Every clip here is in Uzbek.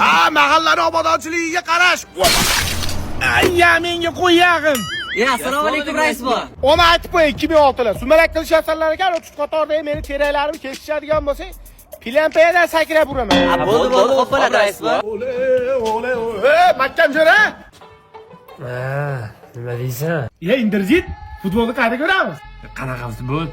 Ha, mahallani obodonchiligiga qarash. Ayya, menga qo'y yag'im. Ya, assalomu alaykum, rais buva. Ona aytib qo'y, 2006lar. Sumalak qilishyapsanlar ekan, tut qatorda meni teraklarimni kesishadigan bo'lsang, pilampayadan sakrab uraman. Ha, bo'ldi, bo'ldi, xo'p bo'ladi, rais buva. Ole, ole, ole. Mahkam jo'ra. Ha, nima deysan? Ya, Inderjit, futbolni qayerda ko'ramiz? Qanaqa futbol?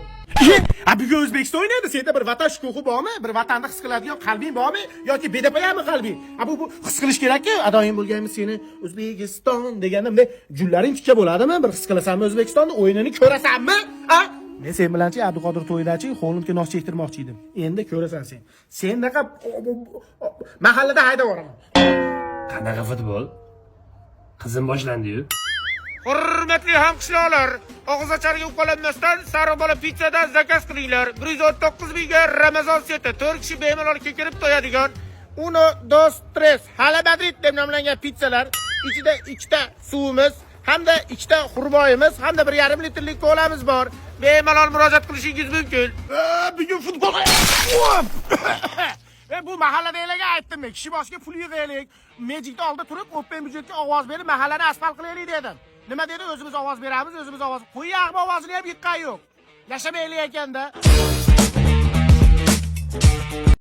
Ha, bugun O'zbekiston o'ynaydi. Senda bir vatan shukuhi bormi? Bir vatanni his qiladigan qalbing bormi yoki bedapayami qalbing? Ha, bu his qilish kerak-ku. Adoyim bo'lganmiz seni O'zbekiston deganda bunday jullaring tikka bo'ladimi? Bir his qilasanmi O'zbekistonni o'yinini ko'rasanmi? Ha? Men sen bilanchi Abduqodir to'yidachi Hollandga nos chektirmoqchi edim. Endi ko'rasan sen. Sendaqa mahallada haydab yuboraman. Qanaqa futbol? Qizim boshlandi-yu. Hurmatli hamqishloqlar, og'izocharga uqalanmasdan Sariq bola pizzadan заказ qilinglar. 119 mingga Ramazon seti, 4 kishi bemalol kekirib to'yadigan Uno, dos, tres, Hala Madrid deb nomlangan pizzalar, ichida ikkita suvimiz hamda ikkita xurmoyimiz hamda 1,5 litrlik kolamiz bor. Bemalol murojaat qilishingiz mumkin. Bugun futbol. Ve bu mahalladagilarga aytdim men, kishi boshiga pul yig'aylik. Magicni oldida turib, open byudjetga ovoz berib, mahallani asfalt qilaylik dedim. Nima dedi? O'zimiz ovoz beramiz, o'zimiz ovoz. Qo'y yag'ma ovozini ham yiqqan yo'q. Yashamaylik ekanda.